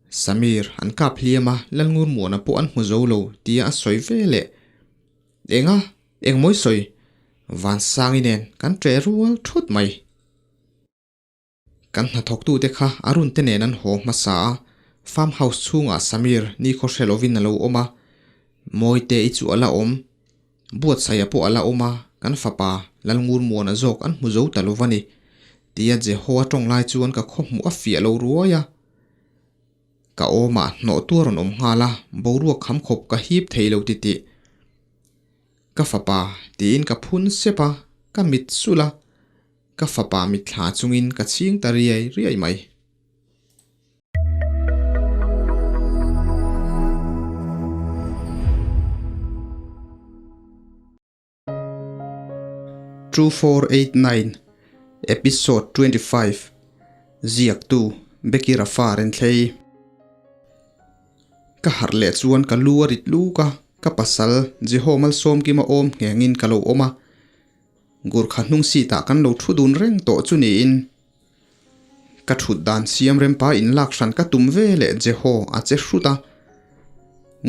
Samir, an kap hliam a, Lalngurmuana pawh an hmu zo lo, tia a sawi ve leh. Enga? Engmawi sawi? Vansangi nen kan ṭe rual thut mai. Kan hnathawktute kha Arun te nen an haw hmasa a, farm house chhungah Samir nikhaw hre lovin a lo awm a, Mawite i chu a la awm. Buatsaia pawh a la awm a, kan fapa Lalngurmuana zawk an hmu zo ta lo va ni, tia Jeho a tawng lai chuan ka khaw hmuh a fiah lo ruai a. Ka awmah hnawh tu a rawn awm nghal a, boruak kham khawp ka hip thei lo titih. Ka fapa tiin ka phun sep a, ka mit sulh a, ka fapa mitthla chungin ka chhing ta riai riai mai. 2489 Episode 25 Ziaktu Becky Rafa Renthlei Ka harh leh chuan ka lu a rit luk a, ka pasal Jeho Malsawmkima awm nghengin ka lo awm a. Gurkha hnung seat ah kan lo thu dun reng tawh chu niin ka thut dan siam rempa in lak hran ka tum ve leh Jeho a che hrut a.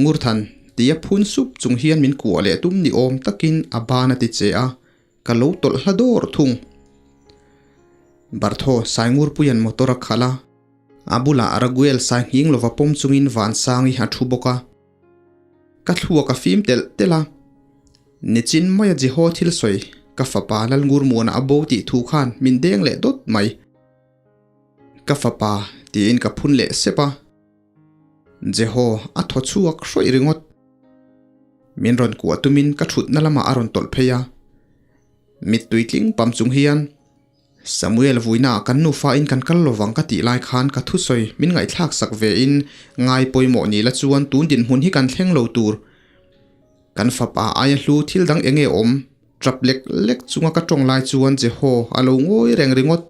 Ngurthan tia phun sup chung hian min kuah leh tum ni awm takin a ban a ti che a, ka lo tawlh hla dawr thung. Bartho Saingurpuia'n motor a khalh a, a bulah Raguel sai nghing lova pawm chungin Vansangi a thu bawk a. Ka thluak a fim telh telh a, nichin maia Jeho thil sawi ka fapa Lalngurmuana a bo tih thu khan min deng leh dawt mai. Ka fapa tiin ka phun leh sep a, Jeho a thaw chhuak hrawih ringawt. Min rawn kuah tumin ka thutna lamah a rawn tawlh phei a, mittui tling pam chung hian Samuel vuina ah kan nufa in kan kal lovang ka tih lai khan ka thusawi min ngaihthlak sak ve in ngai pawimawh ni la chuan tun dinhmun hi kan thleng lo tur. Kan fapa aia hlu thil dang enge awm tap lek lek chunga ka tawng lai chuan Jeho a lo ngawi reng ringawt.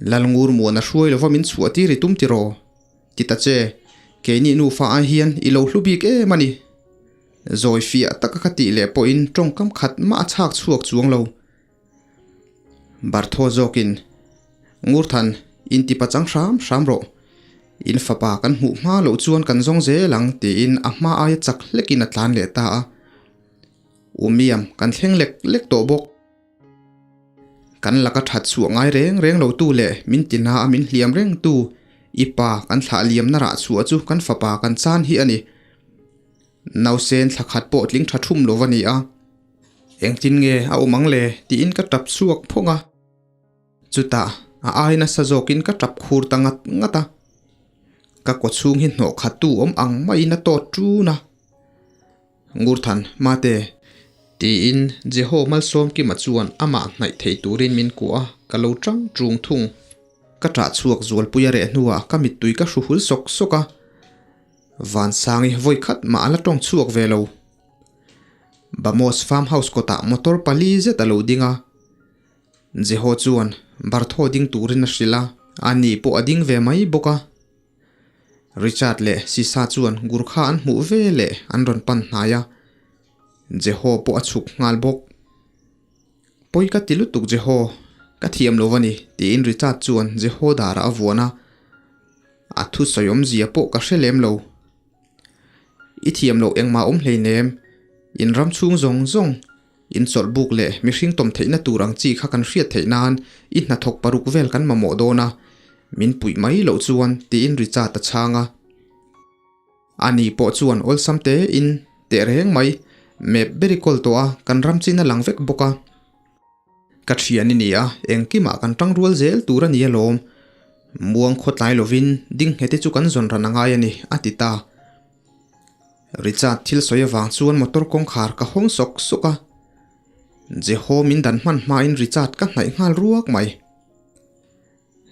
Lalngur muan a hruai lova min chhuah tir i tum tiraw? Ti ta che, keini nufa ai hian i lo hlu bik em a ni. Zawi fiah taka ka tih leh pawhin tawngkam khat mah a chhak chhuak chuang lo. Barthaw zawkin, Ngurthan, inti pachang hram hram rawh. In fapa kan hmuh hma loh chuan kan zawng zel ang, tiin a hma aia chak hlekin a tlan leh ta a. Umiam, kan thleng lek lek tawh bawk. Kan laka that chhuah ngai reng reng lo tu leh min ti na a min hliam reng tu, i pa kan thlah liamna rah chhuah chu kan fapa kan chan hi a ni. Nausen thla khat pawh tling tha thum lo va ni a. Engtin nge a awm ang le tiin ka tap chhuak phawng a. Chutah a ai nasa zawkin ka tap khur ta ngat ngat a. Ka kaw chhung hi hnawh khat tu awm ang maiin a tawt ṭun a. Ngurthan, Mate, tiin Jeho Malsawmkima chuan amah hnaih thei turin min kuah a, ka lo ṭang ṭung thung. Ka ṭah chhuak zualpui a reh hnuah ka mittui ka hru hul sawk sawk a. Vansangi vawi khat mah a la tawng chhuak ve lo. Bamos farm house kawtah motor pali zet a lo ding a. Jeho chuan Bartho ding turin a hrilh a, ani pawh a ding ve mai bawk a. Richard leh Sisa chuan Gurkha an hmuh ve leh an rawn pan hnai a. Jeho pawh a chhuk nghal bawk. Pawi ka ti lutuk Jeho, ka thiam lo va ni, tiin Richard chuan Jeho darah a vuan a. A thusawi awmzia pawh ka hre lem lo. I thiam loh engmah awm hleinem, in ram chhung zawng zawng, in chawlh buk leh mihring tawm theihna tur ang chi kha kan hriat theih nan i hnathawk paruk vel kan mamawh dawn a, min puih mai loh chuan tiin Richard a chhang a. Ani pawh chuan awlsam tein teh reng mai, map ber i kawl tawh a, kan ram chin a lang vek bawk a. Ka thian i ni a, engkimah kan tang rual zel tur a ni alawm. Muang khawtlai lovin ding nghete chu kan zawn ran a ngai a ni, a ti ta. Richard thil sawi avang chuan motor kawngkhar ka hawng sawk sawk a. Jeho min dan hman hmain Richard ka hnaih nghal ruak mai.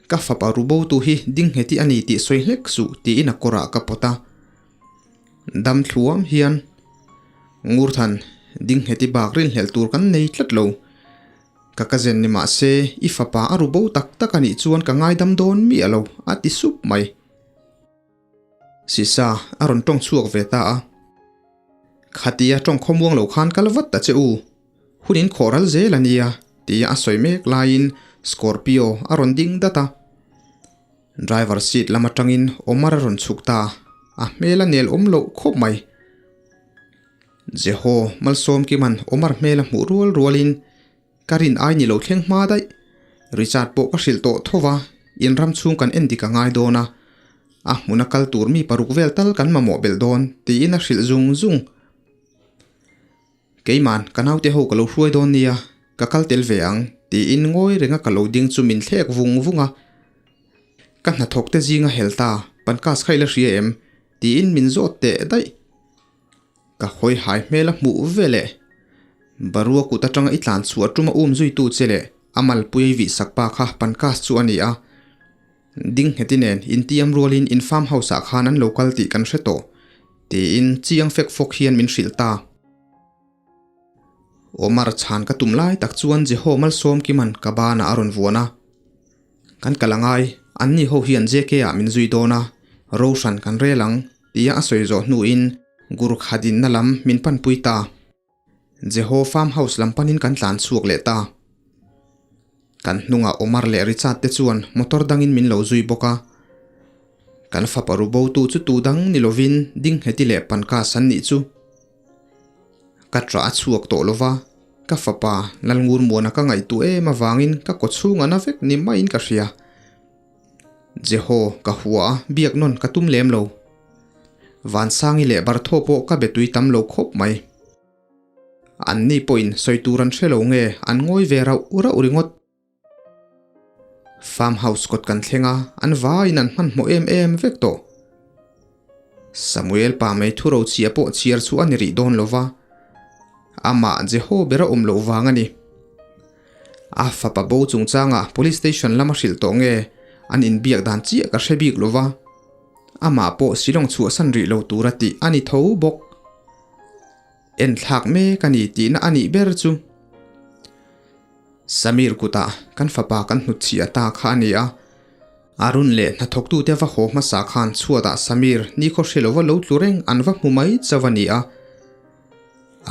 Ka fapa rubo tu hi ding ngheti a ni tih sawi hlek suh tiin a kawrah ka pawt a. Dam thluam hian Ngurthan ding ngheti bak rinhlelh tur kan nei tlat lo. Ka ka zen ni mah se i fapa a rubo tak tak a nih chuan ka ngaidam dawn miah lo a ti sup mai. Sisa a rawn tawng chhuak ve ta a. Khatia tawng khawmuang lo khan kal vat ta che u. Hun in khawh ral zel a nia, tia a sawi mek laiin Scorpio a rawn ding dat a. Driver seat lam atangin Omar a rawn chhuk ta, a hmel a nel awm loh khawp mai. Jeho Malsawmkima'n Omar hmel a hmuh rual rualin Ka rin ai ni lo thleng hma daih. Richard pawh ka hrilh tawh tho va, in ram chhung kan en dik a ngai dawn a, a hmuna kal tur mi paruk vel tal kan mamawh belh dawn tiin a hrilh zung zung. Keiman ka naute ho ka lo hruai dawn nia, ka kal tel ve ang tiin ngawi renga ka lo ding chu min thlek vung vung a. Ka hnathawk te zinga hel ta, Pankaj kha i la hria em? tiin min zawt teh daih. Ka hawi hai hmel a hmuh ve leh. Barua kut atanga i tlan chhuah tuma um zuitu che leh a malpui a i vih sak pa kha Pankaj chu a ni a. Ding ngheti nen intiam rualin in farm house ah khan an lo kal tih kan hre tawh, tiin chiang fek fawk hian min hrilh ta. Omar chhan ka tum lai tak chuan Jeho Malsawmkiman ka banah a rawn vuan a. Kan kal angai, anni ho hian JK ah min zui dawn a, Roshan kan rel ang, tia a sawi zawh hnuin Gurkha dinna lam min panpui ta. Jeho farm house lam panin kan tlan chhuak leh ta. Kan hnungah Omar leh Richard te chuan motor dangin min lo zui bawk a. Kan fapa ru botu chu tu dang ni lovin Dingheti leh Pankaj an nih chu. Ka ṭah a chhuak tawh lo va, ka fapa Lalngurmuana ka ngaihtuah em avangin ka kawchhung a na vek ni maiin ka hria. Jeho ka hua a, biak nawn ka tum lem lo. Vansangi leh Bartho pawh ka be tui tam lo khawp mai. Anni pawhin sawi tur an hre lo nge an ngawi ve rauh rauh ringawt. Farm house kawt kan thleng a, an vaiin an hmanhmawh em em vek tawh. Samuel pa mai thu rochhia pawh chhiar chu a ni rih dawn lo va, amah Jeho ber a awm loh vang a ni. A fapa bo chungchangah police station lama hrilh tawh nge an inbiak dan chiah ka hre bik lo va, amah pawh Shillong chhuahsan rih lo tura tih a ni tho bawk. En thlak mek a ni tihna a nih ber chu. Samir kutah kan fapa kan hnutchhiah ta kha a ni a. Arun leh hnathawktute va haw hmasa khan chhuatah Samir nikhaw hre lova lo tlu reng an va hmu mai chauh a ni a.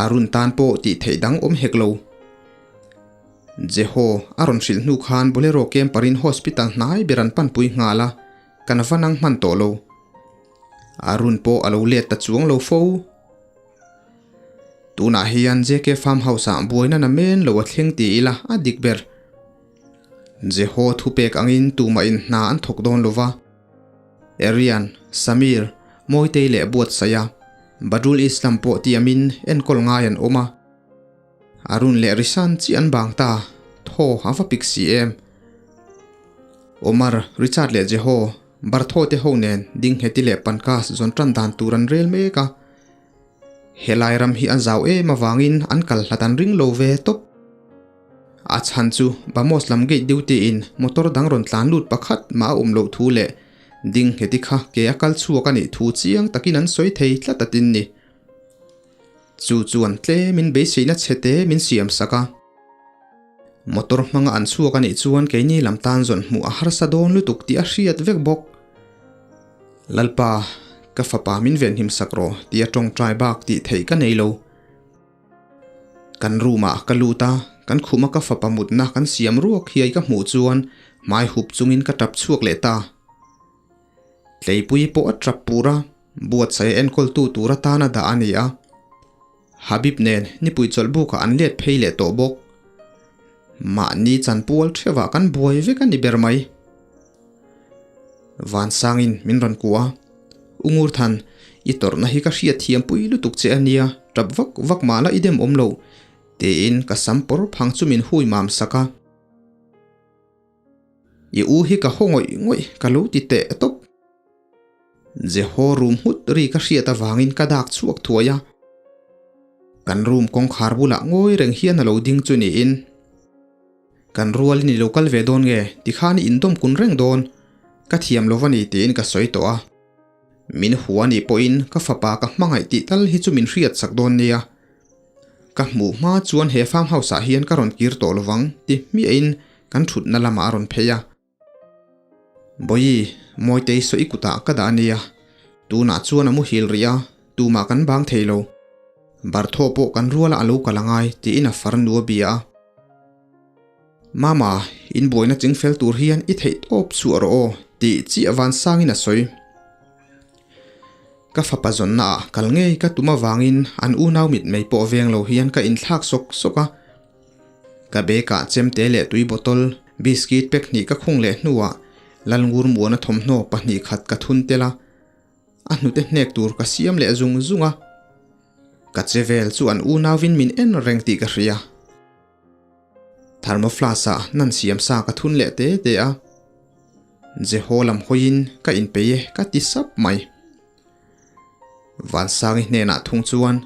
Arun tan pawh tih theih dang awm hek lo. Jeho a rawn hrilh hnu khan Bolero Camper-in hospital hnai ber an panpui nghal a, kan va nang hman tawh lo. Arun pawh a lo let ta chuang lo fo. Tunah hian JK Farm House-ah buaina na men lo a thleng ti ila a dik ber. Jeho thupek angin tumahin hna an thawk dawn lo va. Aryan, Samir, Mawitei leh Buatsaia, Badrul Islam pawh tiamin enkawl ngai an awm a. Arun leh Rishan chiah an bang ta, thaw a va pik si em. Omar, Richard leh Jeho, Bartho te ho nen Dingheti leh Pankaj zawn tan dan tur an rel mek a. Helai ram hi a zau em avangin an kal hlat an ring lo ve tawp. A chhan chu Bamos lam gate duty in motor dang rawn tlan lut pakhat mah a awm loh thu leh Dingheti kha ke a kal chhuak a nih thu chiang takin an sawi thei tlat atin ni. Chu chuan tlemin beiseina chhete min siam sak a. Motor hmanga an chhuak a nih chuan keini lam tan zawn hmuh a harsa dawn lutuk tih a hriat vek bawk. Lalpa, ka fapa min venhim sak rawh tih a tawngtai bak tih theih ka nei lo. Kan room ah ka lut a, kan khuma ka fapa mutna kan siam ruak hiai ka hmuh chuan hmai hup chungin ka tap chhuak leh ta. Tleipui pawh a tap pur a, buatsaih a enkawltu tur atana dah a ni a. Habib nen nipui chawlh bukah an let phei leh tawh bawk. Mahni chanpual theuhah kan buai vek a ni ber mai. Vansangin min rawn kuah a, U Ngurthan, i tawrhna hi ka hriat thiam pui lutuk che a nia, tap vak vak mah la i dem awm lo, tiin ka sam pawr phang chu min hui mam sak a. I u hi ka haw ngawih ngawih ka lo ti teh tawp. Jeho room nghut ri ka hriat avangin ka dak chhuak thuai a. Kan room kawngkhar bulah ngawi reng hian a lo ding chu niin. Kan rualin i lo kal ve dawn nge tikhan i indawm kun reng dawn. Ka thiam lo va ni tiin ka sawi tawh a. Min hua nih pawhin ka fapa ka hmangaih tih tal hi chu min hriat sak dawn nia. Ka hmuh hma chuan he farm house ah hian ka rawn kir tawh lovang ti hmiahin kan thutna lamah a rawn phei a. Bawihi, Mawitei saw i kutah ka dah a nia. Tunah chuan a muhil rih a, tumah kan bang thei lo. Barthaw pawh kan ruala a lo kal angai tiin a farnu a bia a. Mama, in buaina chingfel tur hian i theih tawp chhuah rawh aw. Tih chiah vansangin a sawi. Ka fapa zawnna ah kal ngei ka tum avangin an unau mitmei pawh veng lo hian ka inthlak sawk sawk a. Ka bag ah chemte leh tui bottle, biscuit pack hnih ka khung leh hnuah Lalngurmuana thawmhnaw pahnih khat ka thun tel a. A hnute hnek tur ka siam leh zung zung a. Ka che vel chu an unauin min en reng tih ka hria. Thermoflask ah nan siam sa ka thun leh te te a. Jeho lam hawiin ka inpei e ka ti sap mai. Vansangi hnenah thung chuan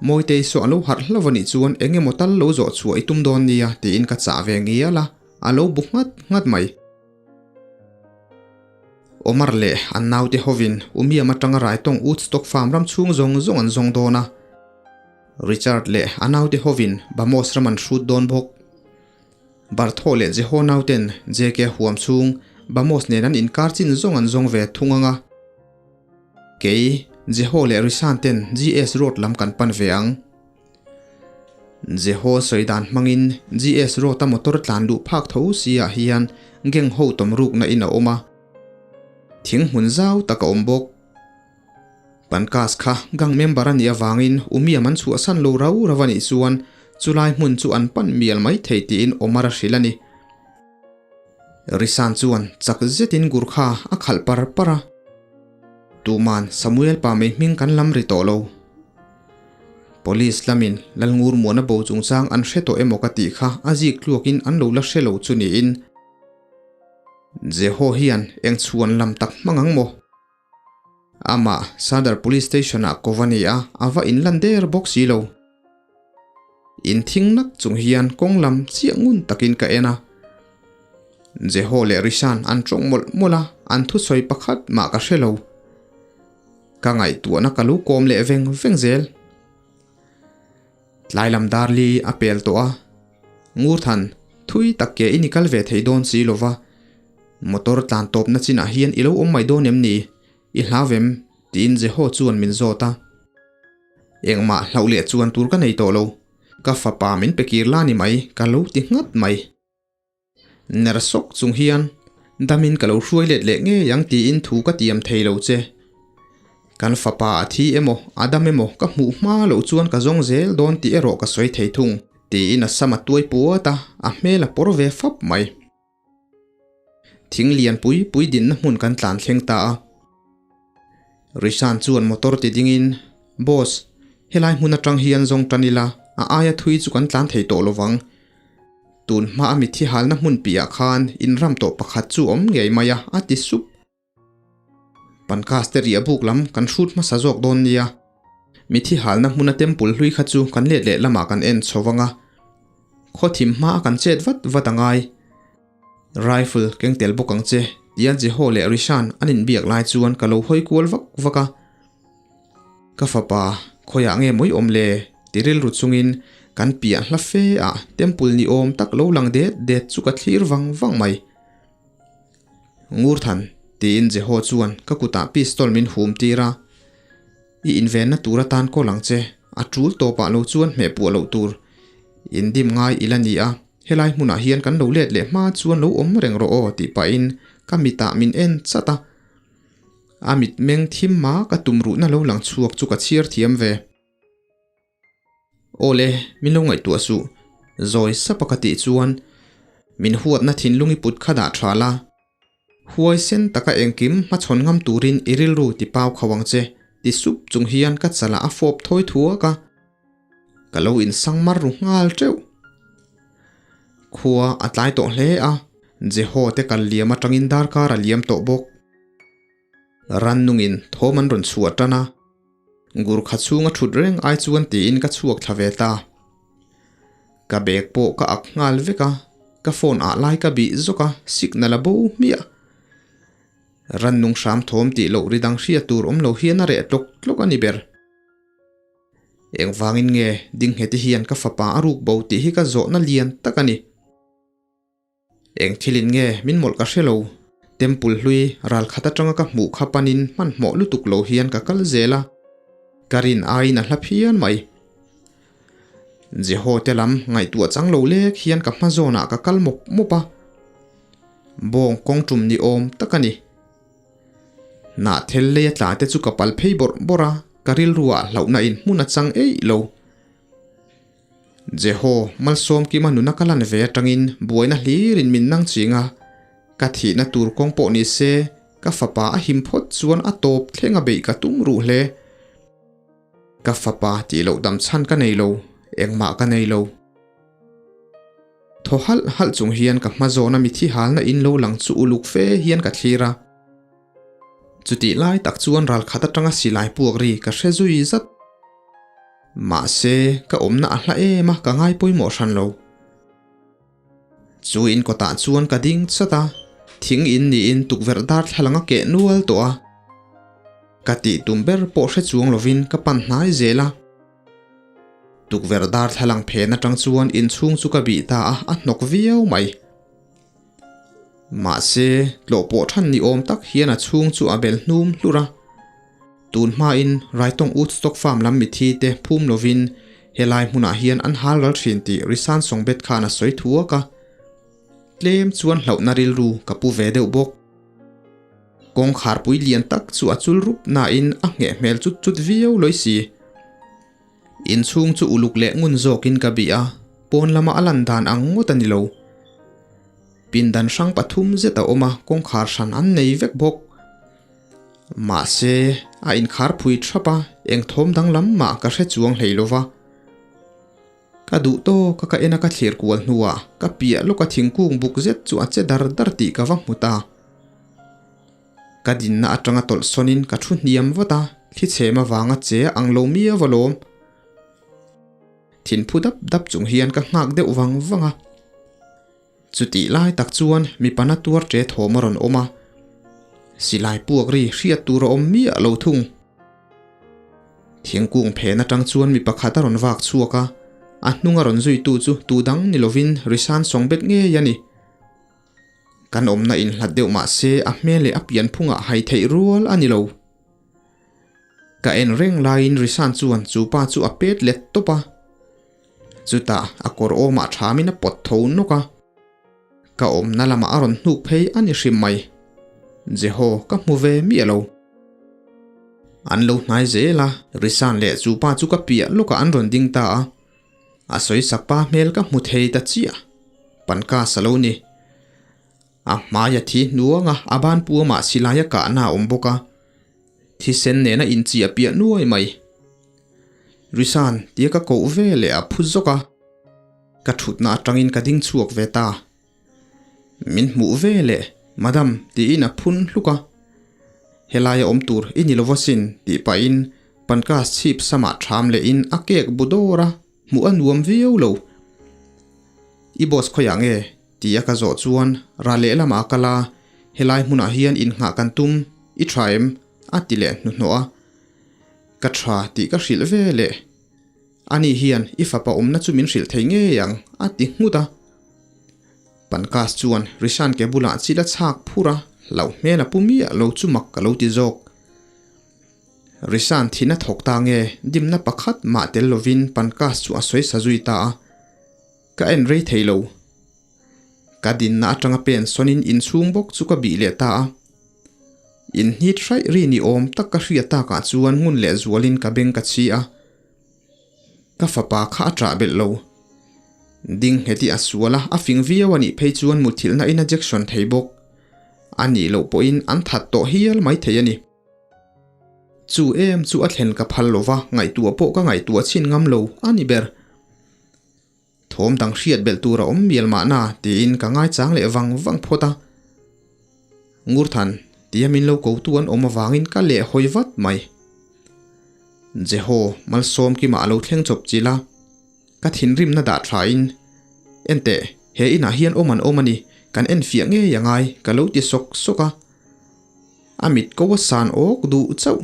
Mawitei saw a lo harh hlauh a nih chuan eng emaw tal lo zawh chhuah i tum dawn nia tiin ka chah ve ngial a, a lo bu nghat nghat mai. Omar leh an naute hovin Umiam atanga Raitawng Woodstock Farm ram chhung zawng zawng an zawng dawn a. Richard leh a naute hovin Bamos ram an hrut dawn bawk. Bartho leh Jeho nauten JK huam chhung Bamos nen an inkar chin zawng an zawng ve thung ang a. Kei, Jeho leh Rishan ten GS Road lam kan pan ve ang. Jeho sawi dan hmangin GS Road a motor tlan luh phak tho si ah hian gang ho tawm rukna in a awm a. Thing hmun zau tak a awm bawk. Pankaj kha gang member a nih avangin Umiam an chhuahsan lo rau rau a nih chuan chulai hmun chu an pan mial mai thei tiin Omar a hrilh a ni. Rishan chuan chak zetin Gurkha a khalh par par a. Tuman Samuel pa mei hming kan lam ri tawh lo. Police lamin Lalngur Muana bo chungchang an hre tawh emaw ka tih kha a zik tluakin an lo la hre lo chu niin Jeho hian eng chhuan lam tak hmang ang maw? Amah Sadar Police Station ah ko va ni a, a va inlan der bawk si lo. In thing nak chung hian kawng lam chiah ngun takin ka en a. Jeho leh Rishan an tawng mawlh mawlh a, an thusawi pakhat mah ka hre lo. Ka ngaihtuahna ka lo kawm leh veng veng zel. Tlai lam dar li a pel tawh a, Ngurthan, thui tak ke i ni kal ve thei dawn si lova, motor tlan tawpna chinah hian i lo awm mai dawn em ni? I hlau em? tiin Jeho chuan min zawt a. Engmah hlauh leh chuan tur ka nei tawh lo, ka fapa min pe kir la ni mai ka lo ti nghat mai. Ner sawk chung hian, Damin ka lo hruai let leh ngei ang tiin thu ka tiam thei lo che. Kan fapa a thi emaw, a dam emaw ka hmuh hma loh chuan ka zawng zel dawn tih erawh ka sawi thei thung, tiin a sam a tuai puat a, a hmel a pawr ve fap mai. Thing lian pui pui dinna hmun kan tlan thleng ta a. Rishan chuan motor ti dingin, Boss, helai hmun atang hian zawng tan ila, a aia thui chu kan tlan thei tawh lovang. Tun hma a mitthi halna hmun piahah khan inram tawh pakhat chu awm ngei mai a, a ti sup. Pankaj te riah buk lam kan hrut hmasa zawk dawn nia. Mitthi halna hmuna temple hlui kha chu kan let leh lamah kan en chho vang a. Khaw thim hma a kan chet vat vat a ngai. Rifle keng tel bawk ang che, tia Jeho leh Rishan an inbiak lai chuan ka lo hawi kual vak vak a. Ka fapa, khawiah nge mawi awm le? ti rilru chungin kan piah hla fe ah temple ni awm tak lo lang det det chu ka thlir vang vang mai. Ngurthan, tiin Jeho chuan ka kutah pistol min hum tir a. I invenna tur atan kawl ang che, a tul tawpah lo chuan hmeh puah loh tur. Indim ngai i la ni a, helai hmunah hian kan lo let leh hma chuan lo awm reng rawh aw tih pahin ka mitah min en chat a. A mitmeng thim ma ka tum ruhna lo lang chhuak chu ka chhiar thiam ve. Aw le, min lo ngaihtuah suh, zawi sapa ka tih chuan min huatna thinlung i put kha dah tha la. Huai sen taka engkim hmachhawn ngam turin i rilru ti pau kho ang che, ti sup chung hian ka chalah a fawp thawi thuak a. Ka lo insang mar ru nghal teuh. Khua a tlai tawh hle a, Jeho te kal liam atangin darkar a liam tawh bawk. Rannungin thawm an rawn chhuah tan a, Gurkha chhunga thut reng ai chuan tiin ka chhuak thla ve ta. Ka bag pawh ka ak nghal vek a, ka phone ah lai ka bih zawk a, signal a bo hmiah. Rannung hram thawm tih loh ri dang hriat tur awm lo hian a reh tlawk tlawk a ni ber. Engvangin nge Dingheti hian ka fapa a ruk bo tih hi ka zawhna lian tak a ni. Eng thilin nge min mawlh ka hre lo. Temple hlui ral khat atanga ka hmuh kha panin hmanhmawh lutuk lo hian ka kal zel a, ka rin aiin a hla phian mai. Jeho te lam ngaihtuah chang lo lek hian ka hma zawnah ka kal mawp mawp a, bawng kawng tum ni awm tak a ni. Hnahthel lei a tla te chu ka pal phei bawrh bawrh a, ka rilruah hlauhna in hmun a chang eih lo. Jeho, Malsawmkima nuna ka lan ve atangin buaina hlirin min nang ching a, ka thihna tur kawng pawh ni se, ka fapa a him phawt chuan a tawp thleng a beih ka tum ruh hle. Ka fapa tih loh dam chhan ka nei lo, engmah ka nei lo. Thaw halh halh chung hian ka hma zawna mithi halna in lo lang chu uluk fe hian ka thlir a. Chutih lai tak chuan ralkhat atanga silai puak ri ka hre zui zat. Mahse, ka awmna a hla em a, ka ngai pawimawh hran lo. Chu in kawtah chuan ka ding chat a, thing in niin tukverh darthlalang a keh nual tawh a. Ka tih tum ber pawh hre chuang lovin ka pan hnai zel a. Tukverh darthlalang phen atang chuan inchhung chu ka bih ta a, a hnawk viau mai. Mahse, tlawh pawh than ni awm tak hian a chhung chu a bel hnum hlur a. Tun hmain Raitawng Woodstock Farm lam mithi te phum lovin helai hmunah hian an hal ral thin tih Risan Songbet khan a sawi thuak a. Tlem chuan hlauhna rilru ka pu ve deuh bawk. Kawngkharpui lian tak chu a chul rup nain a ngheh hmel chut chut viau lawi si. Inchhung chu uluk leh ngun zawkin ka bih a, pawn lama a lan dan ang ngawt a ni lo. Pindan hrang pathum zet a awm a, kawngkhar hran an nei vek bawk. Mahse, a inkhar phui thap a, eng thawm danglam mah ka hre chuang hlei lo va. Ka duh tawk a ka en a ka thlir kual hnuah ka piah lawka thingkung buk zet chu a che dar dar tih ka va hmu ta. Ka dinna atanga tawlh sawnin ka thu hniam vat a, thlichhem avanga che a ang lo miau alawm. Thinphu dap dap chung hian ka nghak deuh vang vang a. Chutih lai tak chuan mipa na tuar che thawm a rawn awm a, silai puak ri hriat tur a awm miah lo thung. Thingkung phen atang chuan mi pakhat a rawn vak chhuak a, a hnung a rawn zuitu chu tu dang ni lovin Risan Songbet ngei a ni. Kan awmna inhlat deuh mah se a hmel leh a pianphungah hai theih rual a ni lo. Ka en reng laiin Risan chuan chu pa chu a pet let tawp a. Chutah a kawr awmah thamin a pawt tho nawk a. Ka awmna lamah a rawn hnuk phei a ni hrim mai. Jeho ka hmu ve miah lo. An lo hnai zel a, Risan leh chu pa chu ka piah lawkah an rawn ding ta a. A sawi sak pa hmel ka hmu thei ta chiah. Pancas a lo ni. A hmai a thi hnuang a, a ban puamah silai a kahna a awm bawk a. Thisen nena inchiah piah nuai mai. Risan tia ka koh ve leh a phu zawk a. Ka thutna atangin ka ding chhuak ve ta. Min hmuh ve leh, Madam tiin a phun hluk a. Helaia awm tur i ni lo asin tih pahin Pancas chhip samah ṭham lehin a kek bu dawr a, hmuh a nuam viau lo. I boss khawiah nge? Tia ka zawh chuan ral lehlamah a kal a, helai hmunah hian innghah kan tum, i ṭha em? a ti leh hnuhnawh a. Ka ṭha tih ka hrilh ve leh. Ani hian i fapa awmna chu min hrilh thei ngei ang, a ti nghut a. Pancas chuan Rishan ke bulah chil a chhak phur a, hlauh hmel a pu miah lo chu mak ka lo ti zawk. Rishan thin a thawk ta nge, dimna pakhat mah tel lovin Pancas chu a sawi sa zui ta a. Ka en rei thei lo. Ka dinna atanga pen sawnin inchhung bawk chu ka bih leh ta a. Inhnit hraih ri ni awm tak ka hriat takah chuan ngun leh zualin ka beng ka chhi a. Ka fapa kha a ṭah belh lo. Ding ngheti a sual a, a fing viau a nih phei chuan muthilhna in a jection thei bawk. A nih loh pawhin an that tawh hial mai thei a ni. Chu em chu a thlen ka phal lo va, ngaihtuah pawh ka ngaihtuah chhin ngam lo a ni ber. Thawm dang hriat belh tur a awm mial mahna tiin ka ngaichang leh vang vang phawt a. Ngurthan, tia min lo kotu an awm avangin ka leh hawi vat mai. Jeho, Malsawmkima a lo thleng chawp chilh a, ka thinrimna dah thain, Enteh, he inah hian awm an awm a ni, kan enfiah ngei a ngai, ka lo ti sawk sawk a. A mit ko a san awk duh chauh.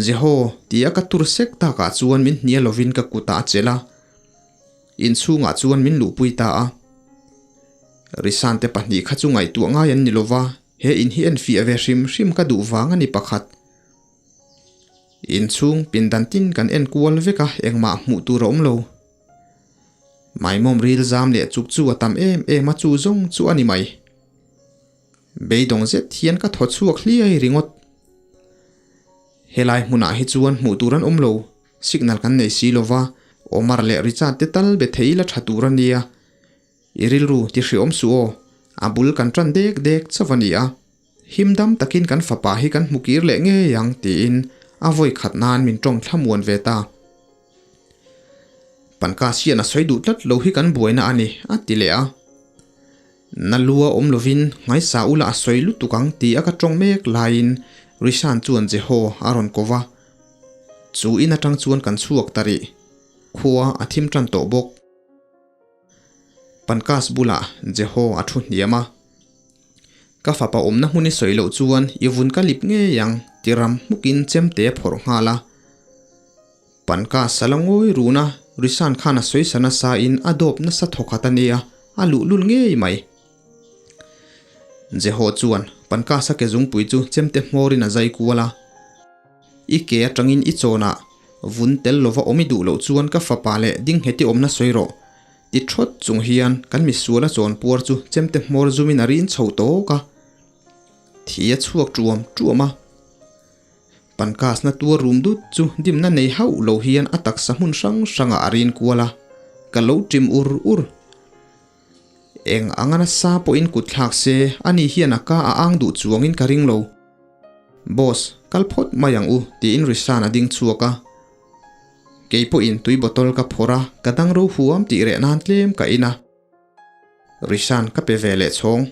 Jeho, tia ka tur sek takah chuan min hnial lovin ka kutah a chelh a, inchhungah chuan min luhpui ta a. Risante pahnih kha chu ngaihtuah ngai an ni lova, he in hi enfiah ve hrim hrim ka duh vang a ni pakhat. Inchhung pindan tin kan en kual vek a, engmah hmuh tur a awm lo. Maimawm ril zam leh chuk chu a tam em em a, chu zawng chu a ni mai. Beidawng zet hian ka thaw chhuak hliai ringawt. Helai hmunah hi chuan hmuh tur an awm lo, signal kan nei si lova, Omar leh Richard te tal be thei la tha tur a nia. I rilru ti hriawm suh aw, a bul kan tan dek dek chauh a ni a, him dam takin kan fapa hi kan hmu kir leh ngei ang tiin a vawi khat nan min tawng thlamuan ve ta. Pankaj hian a sawi duh tlat lo hi kan buaina a ni, a ti leh a. Na lua awm lovin ngaisa ula a sawi lutuk ang ti a ka tawng mek laiin Rishan chuan Jeho a rawn ko va. Chu in atang chuan kan chhuak ta rih. Khua a thim tan tawh bawk. Pankaj bulah Jeho a thu hniam a. Ka fapa awmna hmun i sawi loh chuan i vun ka lip ngei ang ti ram hmukin chemte a phawrh nghal a. Pankaj a la ngawi run a, Rishan khan a sawi sa nasa in a dawp nasa thawkhat a nia, a luhlul ngei mai. Jeho chuan Pankaj a ke zungpui chu chemte hmawrin a zai kual a. I ke atangin i chawnah vun tel lova awm i duh loh chuan ka fapa leh dingnghet i awmna sawi rawh. Ti thawt chung hian kan misuala chawn puar chu chemte hmawr zumin a rin chho tawk a, thi a chhuak tuam tuam a. Pankasna tuar rum dut chu dimna nei hauh lo hian a taksa hmun hrang hrangah a rin kual a, ka lo ṭim ur ur. Eng anga nasa pawhin kut thlak se, ani hian a ka a ang duh chuangin ka ring lo. Boss, kal phawt mai ang u, tiin Rishan a ding chhuak a. Kei pawhin tui bottle ka phawrh a, ka dang ro huam tih reh nan tlem ka in a. Rishan ka pe ve leh chhawng.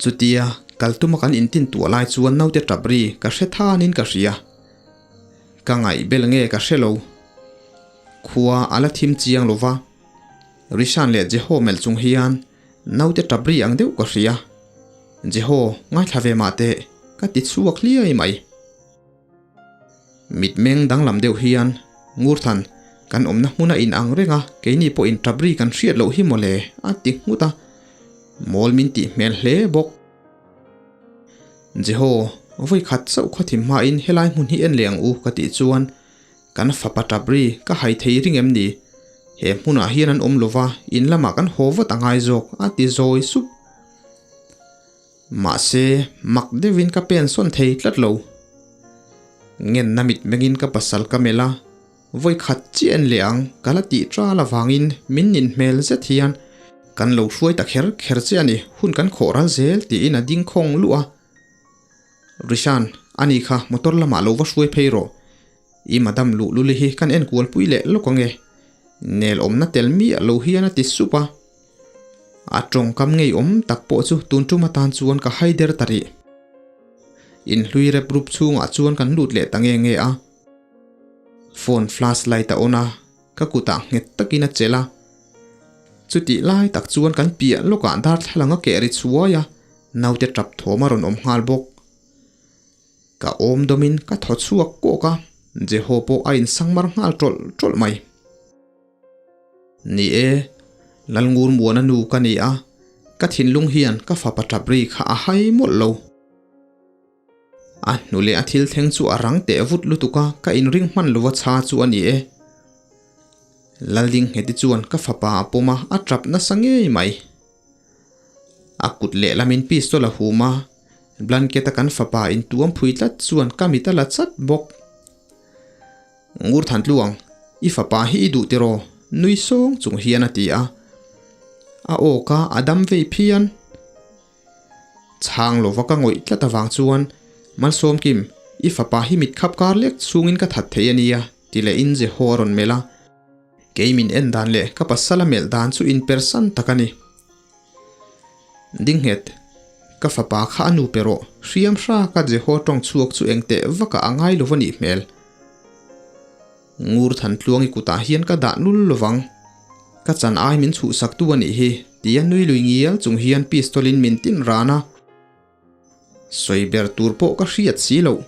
Chutia kal tuma kan intin tuah lai chuan naute tap ri ka hre thanin ka hria. Ka ngaih bel nge ka hre lo. Khua a la thim chiang lo va. Rishan leh Jeho melh chung hian naute tap ri ang deuh ka hria. Jeho, ngaithla ve mah teh, ka ti chhuak hliai mai. Mitmeng danglam deuh hian Ngurthan, kan awmna hmuna in ang reng a, keini pawhin tap ri kan hriat loh hi mawle, a ti nghut a. Mawl min tih hmel hle bawk. Jeho, vawi khat chauh khawthim hmain helai hmun hi en leh ang u ka tih chuan kan fapa tap ri ka hai thei ring em ni? He hmunah hian an awm lova, in lamah kan haw vat a ngai zawk, a ti zawi sup. Mahse, mak deuhin ka pen sawn thei tlat lo. Ngenna mitmengin ka pasal ka melh a, vawi khat chiah en leh ang ka la tih ṭal avangin min nin hmel zet hian kan lo hruai ta kher kher che a ni, hun kan khawh ral zel tiin a ding khawng luh a. Rishan, ani kha motor lamah lo va hruai phei rawh. I madam luhluli hi kan enkualpui leh lawk ange. Nel awmna tel miah lo hian a ti sup a. A tawngkam ngeiawm tak pawh chu tun tum atan chuan ka hai der ta rih. Inhlui rep rup chhungah chuan kan lut leh ta nge nge a. Phone flash light a on a, ka kutah nghet takin a chelh a. Chutih lai tak chuan kan piah lawkah darthlalang a keh ri chhuai a, naute tap thawm a rawn awm nghal bawk. Ka awm dawmin ka thaw chhuak kawk a, Jeho pawh a insangmar nghal tawlh tawlh mai. Ni e, Lalngur Muana nu ka ni a, ka thinlung hian ka fapa tap ri kha a hai mawlh lo. A hnu leh a thil thleng chu a rang teh vut lutuk a, ka inring hman lova chha chu a ni e. Laldingheti chuan ka fapa a pawm a, a tap nasa ngei mai. A kut lehlamin pistol a hum a, blanket a kan fapa intuam phui tlat chuan ka mit a la chat bawk. Ngur than tluang, i fapa hi i duh tiraw? Nui sawng chung hian a ti a. A aw ka a dam vei phian. Chhang lova ka ngawih tlat avang chuan, Malsawmkim, i fapa hi mit khap kar lek chungin ka that thei a nia, ti lehin Jeho a rawn melh a. Kei min en dan leh ka pasal a melh dan chu inpersan tak a ni. Dingnghet, ka fapa kha a nu pe rawh, hriam hraka Jeho tawng chhuak chu engteh vakah a ngai lo va nih hmel. Ngur Thantluangi kutah hian ka dah nul lovang. Ka chan ai min chhuhsaktu a nih hi, tia nui lui ngial chung hian pistol in min tin ran a. Sawi ber tur pawh ka hriat si loh.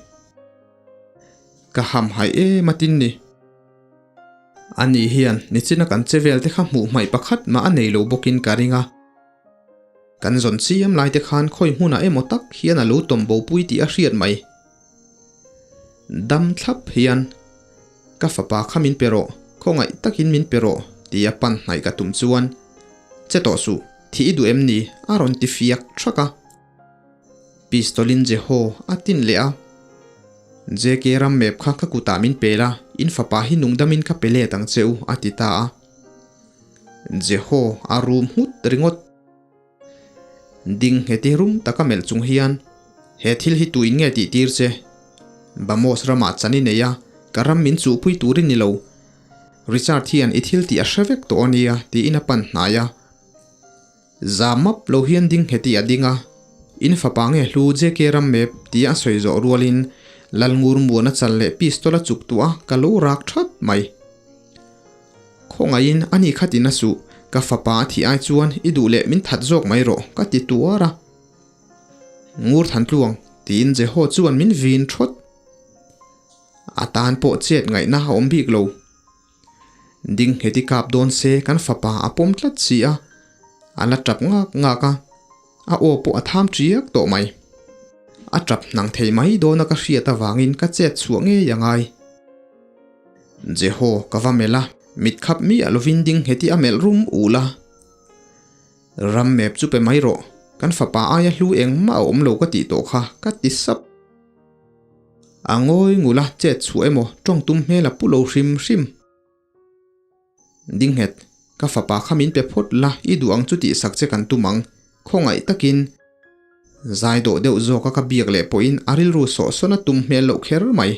Ka hamhaih em a tin ni. Ani hian nichina kan che vel te kha hmuh hmaih pakhat mah a nei lo bawkin ka ring a. Kan zawn chiam lai te khan khawi hmunah emaw tak hian a lo tawm bopui tih a hriat mai. Dam thlap hian, Ka fapa kha min pe rawh, khawngaih takin min pe rawh, tia pan hnaih ka tum chuan, Che tawh suh, thih i duh em ni? a rawn ti fiak thak a. Pistol-in Jeho a tin leh a. JK ram map kha ka kutah min pe la, in fapa hi nungdamin ka pe let ang che u, a ti ta a. Jeho a rum nghut ringawt. Ding ngheti rum taka melh chung hian, He thil hi tuin nge tih tir che? Bamos ramah chan i nei a, ka ram min chuhpui tur i ni lo. Richard hian i thil tih a hre vek tawh a nia, tiin a pan hnai a. Za map lo hian ding ngheti a ding a, In fapa nge hlu JK ram map tia a sawi zawh rualin Lalngur muan a chal leh pistol a chuk tuah a, ka lo rak that mai. Khawngaihin a ni kha ti na suh, ka fapa a thih ai chuan i duh leh min that zawk mai rawh ka ti tuar a. Ngur than tluang tiin Jeho chuan min vin thawt. A tan pawh chet ngaihna a awm bik lo. Ding heti kap dawn se kan fapa a pawm tlat si a, a la tap ngak ngak a, a aw pawh a tham tiak tawh mai. A tap hnang thei mai dawna ka hriat avangin ka chet chhuah ngei a ngai. Jeho ka va melh a, mit khap miah lovin ding heti a melh rum ul a. Ram map chu pe mai rawh, kan fapa aia hlu engmah a awm lo ka tih tawh kha ka ti sap. A ngawi ngul a chet chhuah emaw tawng tum hmel a pu lo hrim hrim. Dinghet, ka fapa kha min pe phawt la i duh ang chu tih sak che kan tum ang, khawngaih takin. Zai dawh deuh zawk a ka biak leh pawhin a rilru sawh sawn a tum hmel loh kher mai.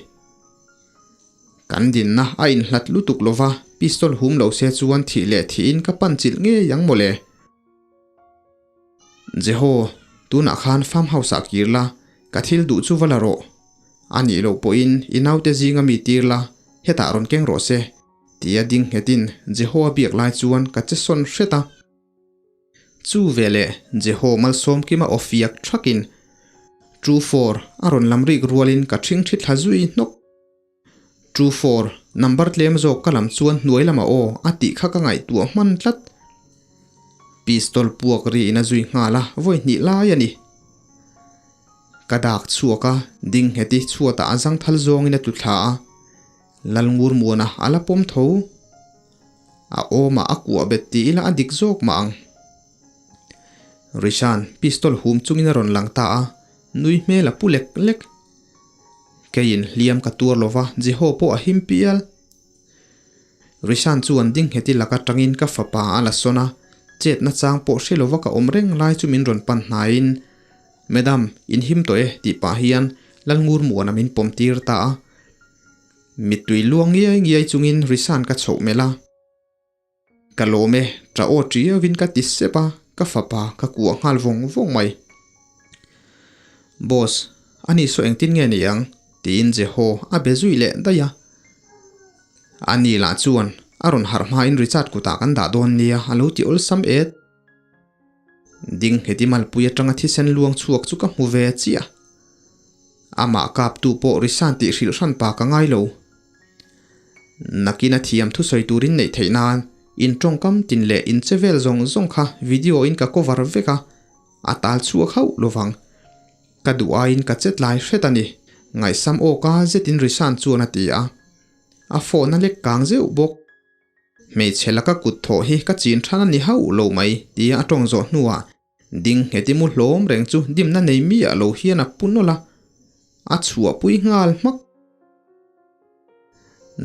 Kan dinna a inhlat lutuk lova pistol hum lo se chuan thih leh thihin ka pan chilh ngei ang mawle. Jeho, tunah khan farm house ah kir la, ka thil duh chu va la rawh. A nih loh pawhin i naute zinga mi tir la, hetah rawn keng rawh se, tia ding nghetin Jeho a biak lai chuan ka che sawn hret a. Chu veleh Jeho malsawmkima aw fiak thakin, Two four a rawn lam rik rualin ka ṭhingṭhi thla zui hnawk. Two four, number tlem zawk ka lam chuan hnuai lamah aw a tih kha ka ngaihtuah hman tlat. Pistol puak riin a zui nghal a, vawi hnih lai a ni. Ka dak chhuak a, ding ngheti chhuatah a zangthal zawngin a tlu thla a, Lalngur muana a la pawm tho. A awmah a kuah bet ti ila a dik zawk mah ang. Rishan pistol hum chungin a rawn lang ta a, nui hmel a pu lek lek. Keiin hliam ka tuar lo va, Jeho pawh a him pial. Rishan chuan ding ngheti lak atangin ka fapa a la sawn a, chetna chang pawh hre lo va ka awm reng lai chu min rawn pan hnaiin, Madam, in him tawh e tih pah hian Lalngur Muana min pawm tir ta a. Mittui luang ngiai ngiai chungin Rishan ka chhoh melh a. Ka lawm e, ṭah aw ṭiauin ka ti sep a, ka fapa ka kuah nghal vawng vawng mai. Boss, ani saw engtin nge ni ang? tiin Jeho a be zui leh daih a. Ani lah chuan a rawn harh hmain Richard kutah kan dah dawn nia a lo ti awlsam et. Ding heti malpui atanga thisen luang chhuak chu ka hmu ve chiah. Amah kaptu pawh Rishan tih hrilh hran pa ka ngai lo. Nakin a thiam thusawi turin neih theih nan in tawngkam tin leh in che vel zawng zawng kha video in ka cover vek a, a tal chhuak hauh lovang. Ka duh aiin ka che tlai hret a ni, ngaihsam awka zetin Rishan chuan a ti a. A phone a lek kang zeuh bawk. Hmeichhe laka kut thawh hi ka chin than a ni hauh lo mai tia a tawng zawh hnuah ding ngheti mu hlawm reng chu dimna nei miah lo hian a pu nawlh a, a chhuahpui nghal hmak.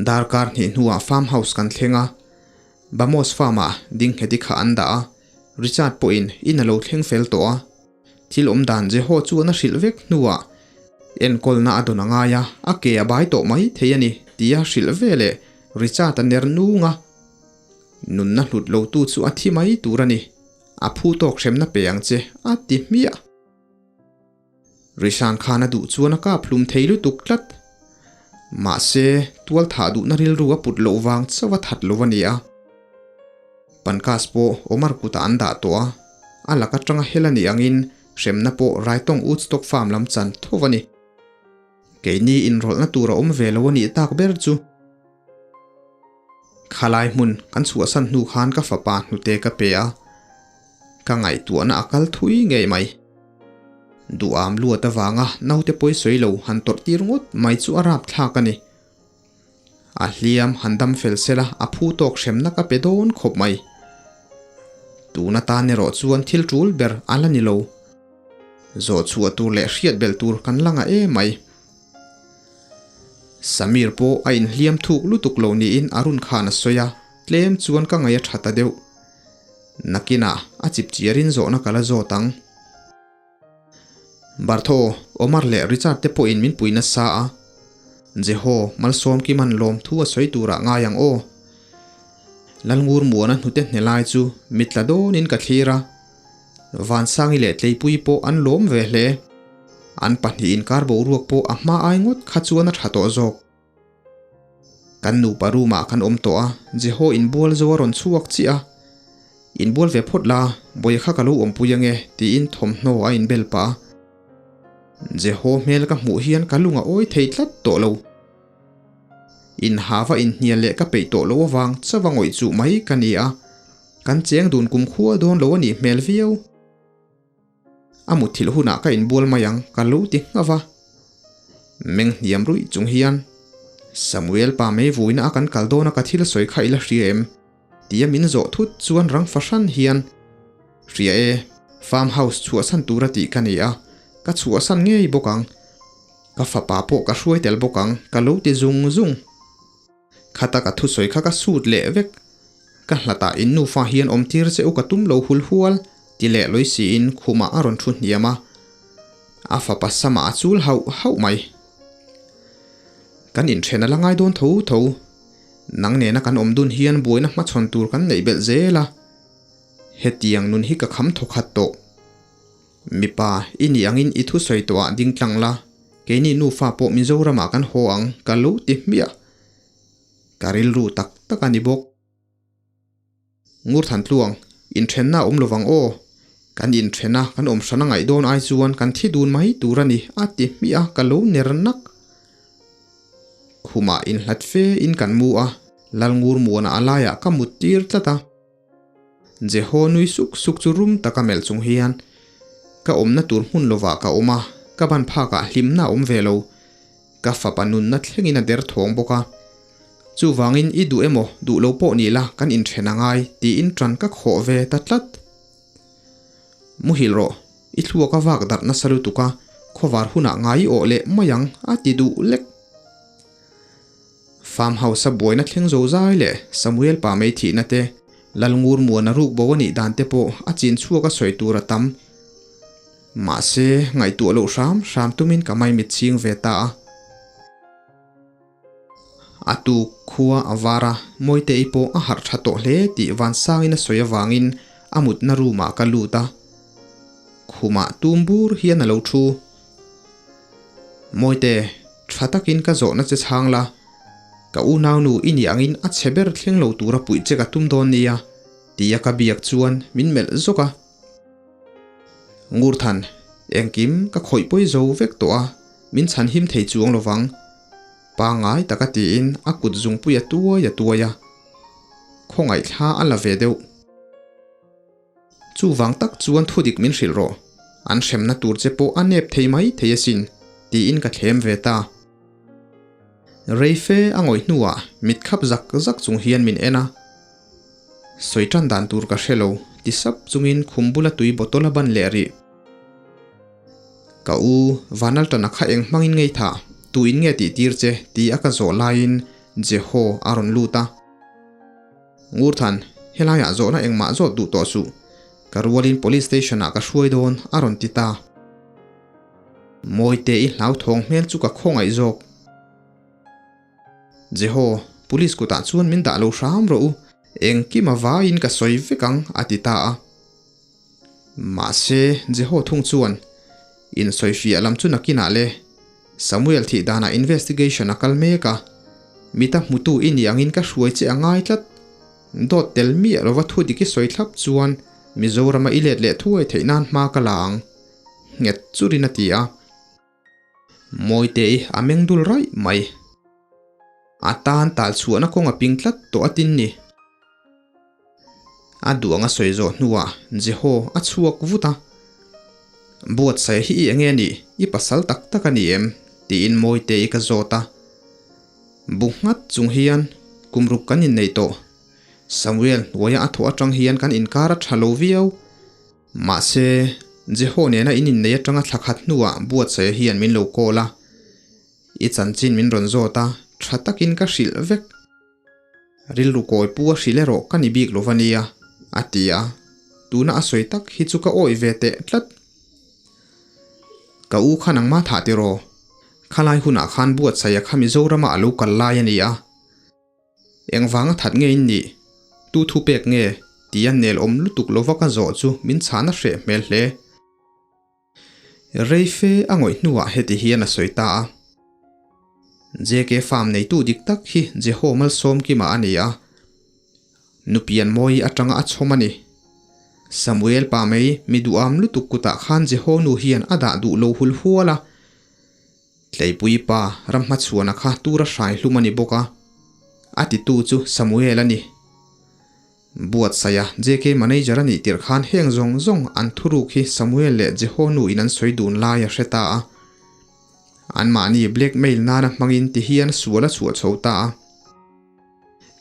Darkar hnih hnuah farm house kan thleng a, Bamos farm ah ding ngheti kha an dah a, Richard pawhin in a lo thleng fel tawh a. Thil awm dan Jeho chuan a hrilh vek hnuah enkawlna a dawn a ngai a, a ke a bai tawh mai thei a ni tia hrilh ve leh Richard a ner nung a. Nunna hlut lotu chu a thi mai tur a ni, a phu tawk hremna pe ang che a ti hmiah. Rishan khan a duh chuan a kap hlum thei lutuk tlat. Mahse, tual thah duhna rilru a put loh vang chauh a that lo a ni a. Pankaj pawh Omar kutah an dah tawh a, a lak atanga hel a nih angin hremna pawh Raitawng Woodstock Farm lam chan tho a ni. Keini inrawlhna tur a awm ve lo a nih tak ber chu. Khalai hmun kan chhuahsan hnu khan ka fapa hnute ka pe a, ka ngaihtuahna a kal thui ngei mai. Duham luat avanga naute pawi sawi lo han tawrh tir ngawt mai chu a rapthlak a ni. A hliam han dam fel sela a phu tawk hremna ka pe dawn khawp mai. Tun atan erawh chuan thil tul ber a la ni lo. Zawh chhuah tur leh hriat belh tur kan la ngah em mai. Samir pawh a inhliam thuk lutuk lo niin Arun khan a sawi a, tlem chuan ka ngaih a tha ta deuh. Nakinah a chip chiarin zawhna ka la zawt ang. Bartho, Omar leh Richard te pawhin min pui nasa a. Jeho, Malsawm Kiman lawmthu a sawi turah ngai ang aw. Lalngur Muana hnute hne lai chu mitla dawnin ka thlir a. Vansangi leh Tleipui pawh an lawm ve hle. An pahnih inkar boruak pawh a hma ai ngawt kha chuan a tha tawh zawk. Kan nupa room ah kan awm tawh a, Jeho inbual zo a rawn chhuak chiah a. Inbual ve phawt la, bawiha kha ka lo awmpui ange tiin thawmhnaw a inbel pah a. Jeho hmel ka hmuh hian ka lung a awi thei tlat tawh lo. Inhava inhnial leh ka peih tawh loh avang chauh a ngawih chuh mai ka ni a. Kan cheng dun kum khua dawn lo a nih hmel viau. A mutthilh hunah ka inbual mai ang ka lo ti nghauh a. Meng hniam ruih chung hian, Samuel pa mei vuina a kan kal dawn a ka thil sawi kha i la hria em? Tia min zawh thut chuan rang fahran hian, Hria e, farm house chhuahsan tura tih ka ni a, ka chhuahsan ngei bawk ang. Ka fapa pawh ka hruai tel bawk ang ka lo ti zung zung. Khata ka thusawi kha ka sut leh vek. Ka hlatah in nufa hian awm tir che u ka tum lo hul hual, ti leh lawi siin khumah a rawn thu hniam a. A fapa samah a chul hauh hauh mai. Kan inthen a la ngai dawn tho tho. Nang nena kan awm dun hian buaina hmachhawn tur kan neih belh zel a. Hetiang nun hi ka kham thawkhat tawh. Mipa, i nih angin i thusawi tawhah ding tlang la, keini nufa pawh Mizoramah kan haw ang, ka lo ti hmiah. Ka rilru tak tak a ni bawk. Ngurthan tluang, inthenna a awm lovang aw. Kan inthen a, kan awm hran a ngaih dawn ai chuan kan thi dun mai tur a ni, a ti hmiah a, ka lo ner nak. Khumah inhlat fe in kan mu a, Lalngurmuana a laiah ka mut tir tlat a. Jeho nui suk suk chu rum taka melh chung hian, Ka awmna tur hmun lovah ka awm a, ka ban phakah hlimna a awm ve lo. Ka fapa nunna thlengin a der thawng bawk a. Chuvangin i duh emaw duh lo pawh ni la kan inthen a ngai tiin ṭan ka khawh ve ta tlat. Muhil rawh, i thluak a vak darh nasa lutuk a, khawvar hunah ngai i awh leh mai ang a ti duh lek. Farm house a buaina thleng zo zai leh Samuel pa mei thihna te, Lalngur muana ruk bo a nih dan te pawh a chin chhuak a sawi tur a tam. Mahse, ngaihtuah loh hram hram tumin ka maimit ching ve ta a. A tuk khua a var a, Mawitei pawh a harh tha tawh hle tih Vansangin a sawi avangin a mutna room ah ka lut a. Khumah tum bur hian a lo thu. Mawite, tha takin ka zawhna che chhang la, ka unaunu i nih angin a chhe ber thleng lo tura puih che ka tum dawn nia, tia ka biak chuan min melh zawk a. Ngurthan, engkim ka khawih pawi zo vek tawh a, min chhan him thei chuang lovang, pangngai taka tiin a kut zungpui a tuai a tuai a, khawngaih thla a la ve deuh. Chuvang tak chuan thudik min hrilh rawh, an hremna tur che pawh a nep thei mai thei asin, tiin ka thlem ve ta. Reife a ngawih hnuah mit khap zak zak chung hian min en a. Sawi tan dan tur ka hre lo, ti sap chungin khum bula tui bottle a ban leh rih. Ka u, Vanaltana kha eng hmangin ngei tha, tu in nge tih tir che, ti a ka zawh laiin Jeho a rawn lut a. Ngurthan, helaiah zawhna engmah zawt duh tawh suh. Ka rualin Police Station ah ka hruai dawn a rawn ti ta. Mawite i hlauthawng hmel chu ka khawngaih zawk. Jeho, Police kutah chuan min dah lo hram rawh u, engkim a vaiin ka sawi vek ang a ti ta a. Mahse, Jeho thung chuan, Insawifiah lam chu nakinah le. Samuel thih danah investigation a kal mek a, mita hmutu i nih angin ka hruai che a ngai tlat. Dawt tel miah lova thu dik i sawi thlap chuan Mizorama i let leh thuai theih nan hma ka la ang, nghet churin a ti a. Mawitei a meng dul raih mai. A tan tal chhuahna kawng a ping tlat tawh a tin ni. A duh anga sawi zawh hnuah Jeho a chhuak vut a. Buatsaih hi i enge a nih? I pasal tak tak a ni em? tiin Mawitei ka zawt a. Bu nghat chung hian kum ruk kan inneih tawh. Samuel hnuaia a thawh atang hian kan inkar a tha lo viau. Mahse, Jeho nena in innei atanga thla khat hnuah buatsaia hian min lo call a, i chanchin min rawn zawt a, tha takin ka hrilh vek. Rilru kawi pu a hrilh erawh ka ni bik lo va nia, a ti a, tuna a sawi tak hi chu ka awih ve teh tlat. Ka u kha nangmah thah tiraw? Khalai hunah khan buatsaia kha Mizorama a lo kal lai a ni a. Engvanga that nge in nih? Tu thu pek nge? Tia nel awm lutuk lova ka zawh chu min chhahna hreh hmel hle. Rei fe a ngawih hnuah heti hian a sawi ta a. JK Farm neitu dik tak hi Jeho Malsawmkima a ni a. Nupian mawi atanga a chhawm a ni. Samuel pa mai mi duham lutuk kutah khan Jeho nu hian a dah duh lo hul hual a. Tleipui pa ram hmachhuana kha tura hrai hlum a ni bawk a, a titu chu Samuel a ni. Buatsaia JK Manager a nih tirh khan heng zawng zawng an thuruk hi Samuel leh Jeho nu in an sawi dun lai a hre ta a. Anmahni blackmail nana hmangin ti hian sual a chhuah chho ta a.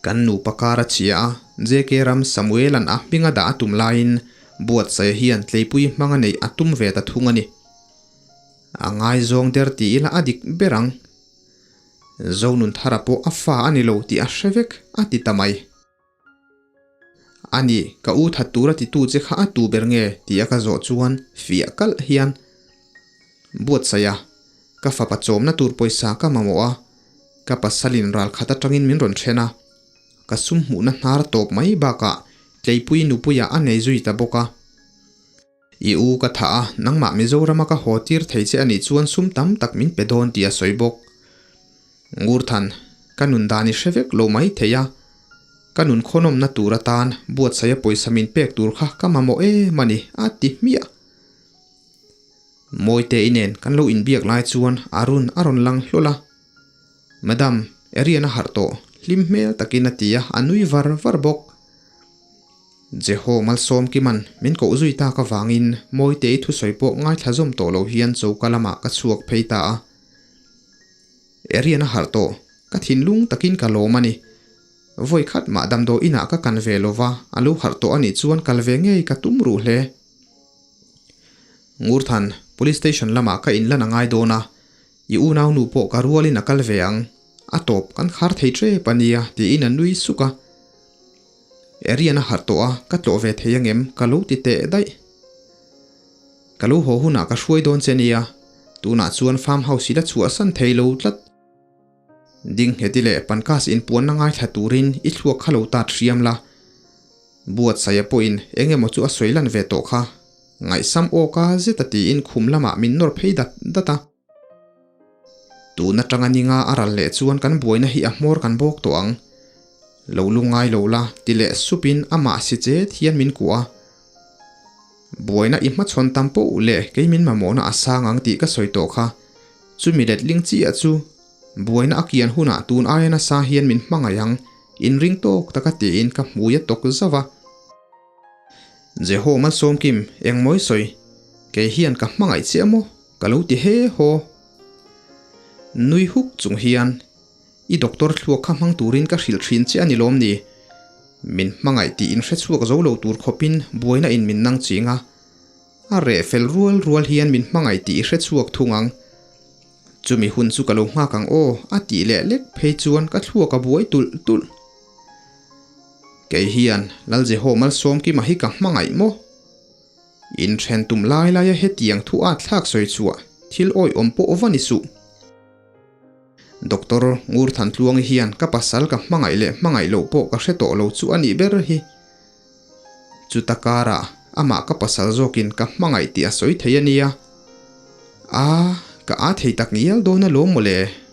Kan nupa kar a chhia a, JK ram Samuel-a'n a hming a dah a tum laiin Buatsaia hian Tleipui hmang a neih a tum ve ta thung a ni. A ngaizawng der ti ila a dik ber ang. Zonunthara pawh a fa a ni lo tih a hre vek a ti ta mai. A ni, ka u that tura titu che kha a tu ber nge tih a ka zawh chuan fiah kalh hian buatsaih a, ka fapa chawmna tur pawisa ka mamawh a, ka pasalin ral khat atangin min rawn then a, ka sum hmuhna hnar tawp mai bakah Tleipui nupuiah a nei zui ta bawk a. I u ka thah a, nangmah Mizorama ka haw tir thei che a nih chuan sum tam tak min pe dawn tih a sawi bawk. Ngurthan, ka nun dan i hre vek lo mai thei a, ka nun khawnawmna tur atan buatsaia pawisa min pek tur kha ka mamawh em a ni, a ti hmiah. Mawite i nen kan lo inbiak lai chuan Arun a rawn lang hlawl a. Madam, Arian a harh tawh, hlim hmel takin a ti a, a nui var var bawk. Jeho Malsawmkiman min koh zui tak avangin Mawitei thusawi pawh ngaithla zawm tawh lo hian choka lamah ka chhuak phei ta a. Arian a harh tawh, ka thinlung takin ka lawm a ni. Vawi khat mah damdawi inah ka kan ve lova, a lo harh tawh a nih chuan kal ve ngei ka tum ruh hle. Ngurthan, Police Station lamah ka inlan a ngai dawn a, i unaunu pawh ka rualin a kal ve ang, a tawp kan khar thei tep a nia tiin a nui suk a. Arian a harh tawh a, ka tlawh ve thei angem ka lo ti teh daih. Ka lo haw hunah ka hruai dawn che nia, tunah chuan farm house hi la chhuahsan thei lo tlat. Ding ngheti leh Pankaj inpuanna ngaithla turin i thluak kha lo tat hriam la. Buatsaia pawhin eng emaw chu a sawi lan ve tawh kha. Ngaihsam awka zeta tiin khum lamah min nawr phei dat dat a. Tun atanga ninga a ral leh chuan kan buaina hi a hmawr kan bawk tawh ang. Lo lu ngai lo la ti leh supin amah si chet hian min kuah a. Buaina i hmachhawn tam poh leh kei min mamawhna a sang ang tih ka sawi tawh kha. Chumi letling chiah chu buaina a kian hunah tun aia nasa hian min hmangaih ang, inring tawk taka tiin ka hmui a tawk zauh a. Jeho Malsawmkim, engmawi sawi, kei hian ka hmangaih chiah maw? Ka lo ti he haw. Nui huk chung hian, I doctor thluak kha hmang turin ka hrilh thin che a ni lawm ni? Min hmangaih tih in hrechhuak zo lo tur khawpin buaina in min nang ching a. A reh fel rual rual hian min hmangaih tih i hrechhuak thung ang. Chumi hun chu ka lo nghak ang aw, a tih leh lek phei chuan ka thluak a buai tulh tulh. Kei hian Lal Jeho Malsawmkima hi ka hmangaih maw? Inthen tum lai laia hetiang thu at thlak sawi chhuah thil awihawm pawh va ni suh. Doctor Ngurthantluangi hian ka pasal ka hmangaih leh hmangaih loh pawh ka hre tawh lo chu a nih ber hi. Chuta karah amah ka pasal zawkin ka hmangaih tih a sawi thei a nia. A, ka a thei tak ngial dawn alawm mawle.